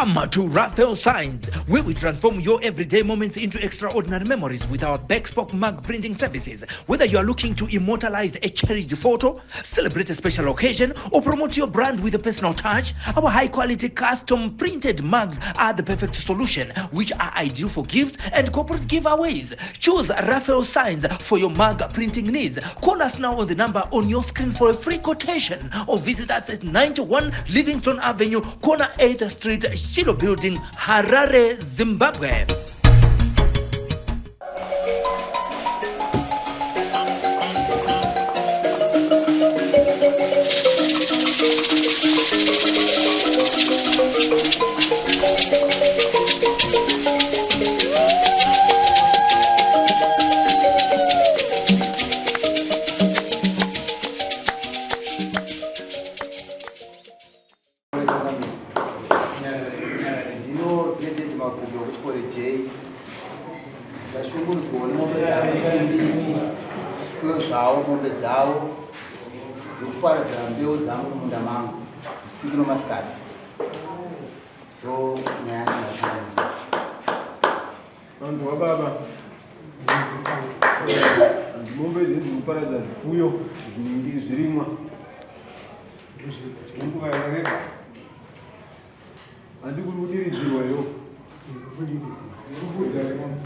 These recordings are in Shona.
Come to Raphael Signs, where we transform your everyday moments into extraordinary memories with our bespoke mug printing services. Whether you are looking to immortalize a cherished photo, celebrate a special occasion, or promote your brand with a personal touch, our high quality custom printed mugs are the perfect solution, which are ideal for gifts and corporate giveaways. Choose Raphael Signs for your mug printing needs. Call us now on the number on your screen for a free quotation or visit us at 91 Livingston Avenue, corner 8th Street, Shiloh Building, Harare, Zimbabwe. Ndino Makumbo wekuchikoro J. Ndashungurudzwawo nemombe dzavo mbiti, zvipfuyo zvavo, mombe dzavo dziri kuparadza mbeu dzangu mumunda mangu usiku nomasikati. Ndo nyaya yacho. Vanzwa baba. Mombe idzi dziri kuparadza zvipfuyo zvinenge zvirimwa. Nguva yakareba. Handi kuri kudiridzirwa yo. Kudiridzirwa. Kufudza here mombe?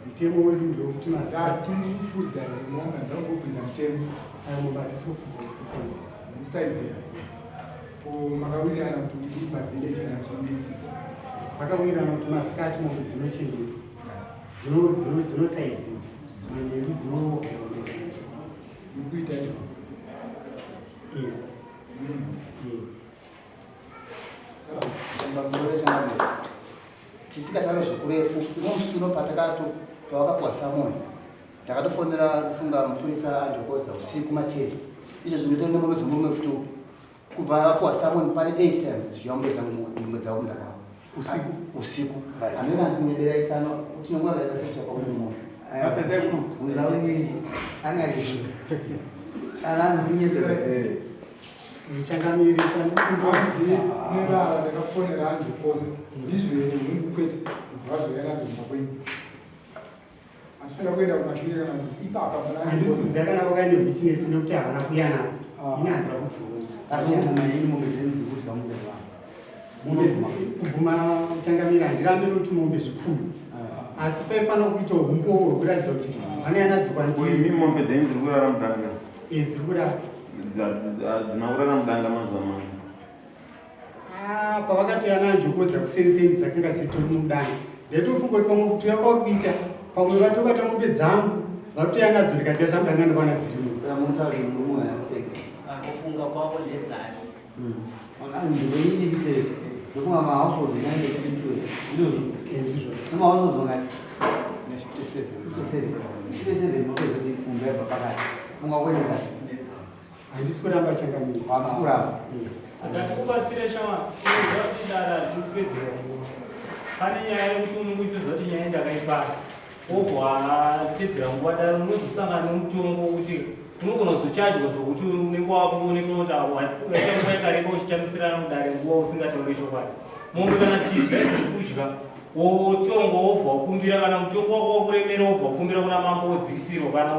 Mutemo wedu ndewekuti masikati. Kufudza here mombe? Ndakubvunza mutemo. Aya mombe hatisi kufudza kusaidzira. Kusaidzira. Ko makawirirana kuti uri pavillage kana chindidzi? Vakawirirana kuti masikati mombe dzinochengetwa. Dzinosaidzirwa. Manheru dzinovhurwa. Mukuita izvo? Eh. Pamusoro pechangamire tisikataure zvekurefu imo musi uno patakato pavakapuwa samoni ndakatofonera kufunga mupurisa anjokoza usiku materi izvo zvinoita nemombe dzomurume futi kubva vapuwa samoni pane 8 times dzichiuya mombe dzangu mombe dzavo munda kwavo usiku usiku amene andikunyeberai tsano tinonguva kareba sechichapa kune mombe Changamire chandikunzwa ndakafonera andikoza ndizvo here hungu kwete vazouya nadzo kumba kwenyu handisina kuenda kumashure kana kuti ipapa handisi kuziva kana vakaine witness nekuti havana kuya nadzo ah. ini handira kudziona asi mubvuma ini mombe dzenyu dzikudya mombe vanhu mombe kubvuma changamire handirambe nekuti mombe zvipfuyo ah. asi paifanira kuita umbowo hwekuratidza kuti vanouya nadzo kwandiri mombe dzenyu dziri kurara mudanga eh, dziri kurara Dzina kurara mudanga mazuva mano. Ah, pavakatouya nanjokoza kuseniseni dzakanga dzitori mudanga ndaitofunga kuti pamwe kutoya kwakuita pamwe vatobata mombe dzangu vatouya nadzo ndikachasa mudanga ndikaona dzirimo. Kufunga kwavo ndedzani. Ndofunga mahouseholds inenge 52 ndizvo ndizvo nemahouseholds ongati ne 57 57 57 motozoti kumba yabva pakati funga kuendesa Handisi kuramba changamire. Hamisi kuramba. Ngatikubatsire shama, unoziva kuti dare haridi kupedzera nguva. Pane nyaya yekuti unenge uchitoziva kuti nyaya ndakaipara. Wobva wapedzera nguva dare unozosangana nemutongo wekuti unogona kuzochajwa zvokuti unenge wakuoneka kuti waita nguva yakareba uchitambisirana mudare nguva usingatauri chokwadi. Mombe kana dzichidya dziri kudya wotongo wobva wakumbira kana mutongo wako wakuremera wobva wakumbira kuna mambo wodzikisirwa kana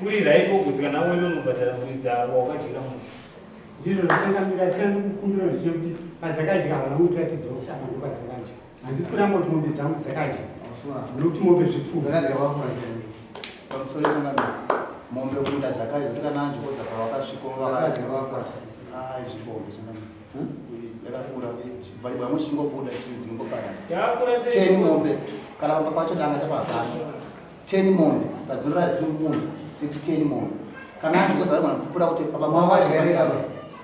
uri right wogutsikana nawo uende unobhadhara muridzi wawakadyira munhu ndizvo zvichangamira asi chandikukumbira ndechekuti padzakadya havana kundiratidza kuti apa ndopadzakadya handisi kuramba kuti mombe dzangu dzakadya nokuti mombe zvipfuwo dzakadya vakurasira pamusoro changamira mombe kunda dzakadya kuti kana anjokoza pavakasvika dzakadya vakurasira zvibombe changamira yakakura vamwe chingobuda chingoparadza yakakura sei ten mombe kana pamba pacho danga chapahapana ten mombe padzinorara dziri munhu siku ten mombe kana anjokoza vanogona kupupura kuti pamba Makadya here apa?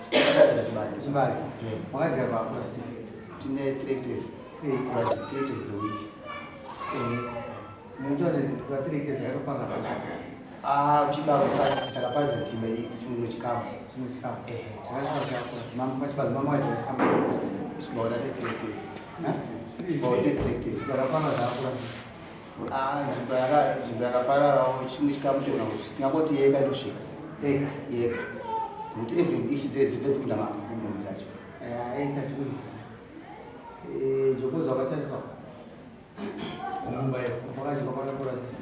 chakadya chibage chibage Yeah. makadya vakurasira tine three hectares plus three hectares dzewheat mukutora pa three hectares yakatopanga Ah, kuchibako dzakaparadza ndima chimwe chikamu chimwe chikamu Ehe. chakasara chakakura pachibako mama chikamu chibako tate three hectares chibako tine three hectares dzakapanga dzakakura Ah, nzvimbo yaka- nzvimbo yakapararawo chimwe chikamu chogona kuti tingangoti yeka inosvika eka yeka nokuti every ichi dzedzi dzedzikuda mombe dzacho eka tikuzuza watarisa Mumba iyo. Pakadyiwa pakakura sei?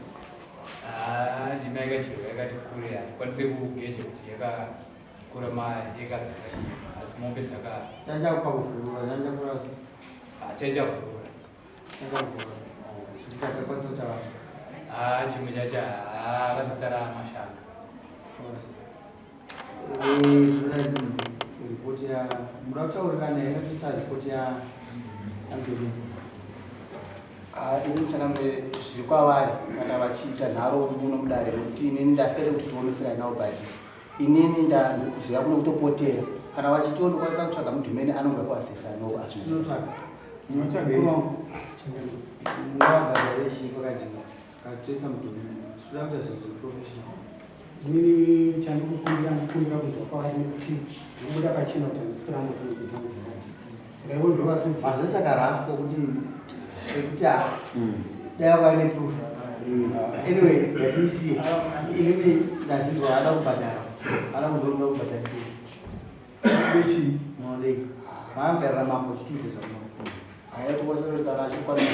Ah, ndima yakadyiwa yakati kure, hatikwanise kugeja kuti yakakura maeka dzakadii, asi mombe dzaka Chanja pakuvhurura, chanja kura sei? Ah, chanja kuvhurura. Chanja kuvhurura. Zvekuti hachakwanisa kuti araswe. Ah, chimwe chacho ah, akatosara mashanu. Ripoti ya muda kutaurirana here toisa ripoti ya anzeri. Ah, ini changamire zviri kwavari kana vachiita nharo muno mudare nekuti inini ndasikaite kuti tioneserane navo but inini ndikuziva kuno kutopotera kana vachitiwo ndokwanisa kutsvaga mudhumeni anonga kuasesa no azvinotsvaga mungavabhadhare chii kwakadyiwa katoisa mudhumeni zvinoda kuita zvinhu zviri professional. Inini chandikukumbira ndikukumbira kunzwa kwavari nekuti ndikubuda pachena kuti handisi kuramba kuti mombe dzangu dzakadya. Saka ivo ndo vari kuziva. Mazese akarafu okuti ekuti ah, dai kwaine proof. Anyway, ngatiisiye. Inini ndazvinzwa ada kubhadhara. Ada kunzwa kuti unoda kubhadhara sei. Chii? Munodei? Makamgarira mambo chitudze zvamuno. Haya tokwanisa kuti kana achikwana kana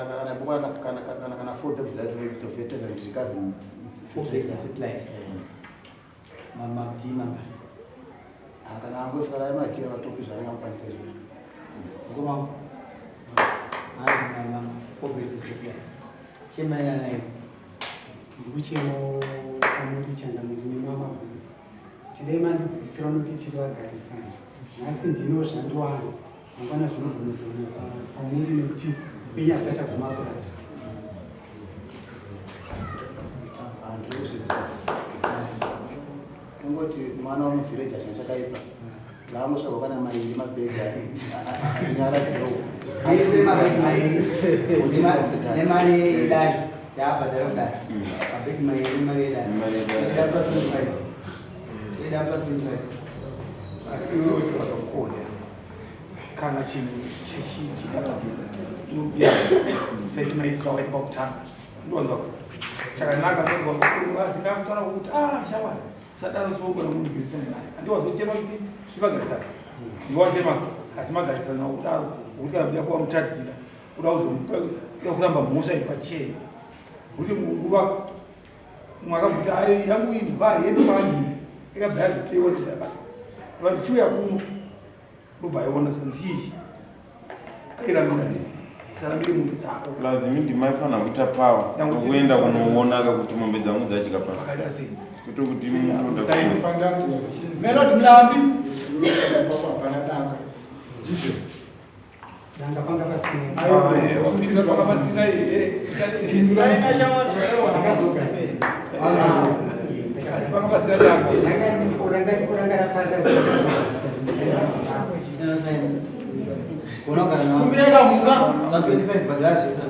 kana kana kana kana kana four bags dzofertilizer ndirikazi Four bags of fertilizer. Mama tii mama. Ah, kana angoisa kana matii matopi zvaanenge akukwanisa izvozvo. Ngoma. Hanzi mama four bags of fertilizer. Chemaina nayo. Ndikuchema kwamuri changamire nemama guru. Tidai mandidzikisira unoti tiri vagarisani. Nhasi ndino zvandiwana. Mangwana zvinogona kuzoonekwa kwamuri nekuti penyu asati aguma kurata. Handiri kuzvinzwa. Kungoti mwana wemuvhireji hazvina chakaipa. Ngaangosvagwa kana mairi mabhegi anyaradzewo. Aise mabhegi mairi nemari yedare yaabhadhara kudare. Mabhegi mairi nemari yedare. Ida 25. Ida 25. Asi iwe uchitsvaga kukona kana chinhu chichiitika setimaitira waita pakutanga ndonzwa chakanaka ndonzwa kutaura kuti ah shamwari sadaro sogona munhugarisana naye andiwazochema kuti svivagarisana ndiwachema asi magarisana nawo kudaro ukuti kana kuda kuva mutadzira uda kuzomupa uda kuramba mhosva iri pachena kuti munguva mwakambuti ai yangu imbwa yedu mani ikabva yazotewa ndidaba vanhu chiuya kuno ndobva yaona zvanzi chii airambira nei sarambire mombe dzako Plus imi ndimaifanira kuita power kuenda kunoonaka kuti mombe dzangu dzadya pa pakada sei kuto kuti munoda Saini pandanzwa zvichinzi Melody Mlambi. papo hapana danga ndizvo Danga panga pasina. Aiwa, panga pasina ehe. Saina shamwari. Ndakazogadzira. Asi panga pasina danga. Ranga ripo, ranga ripo, ranga raparira. Kumbireka mhuka dza 25 bhadhara zvese.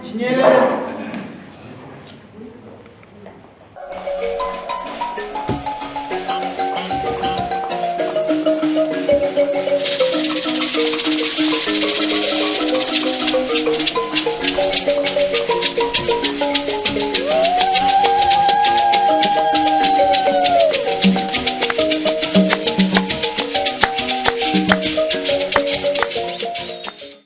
Chinyerere.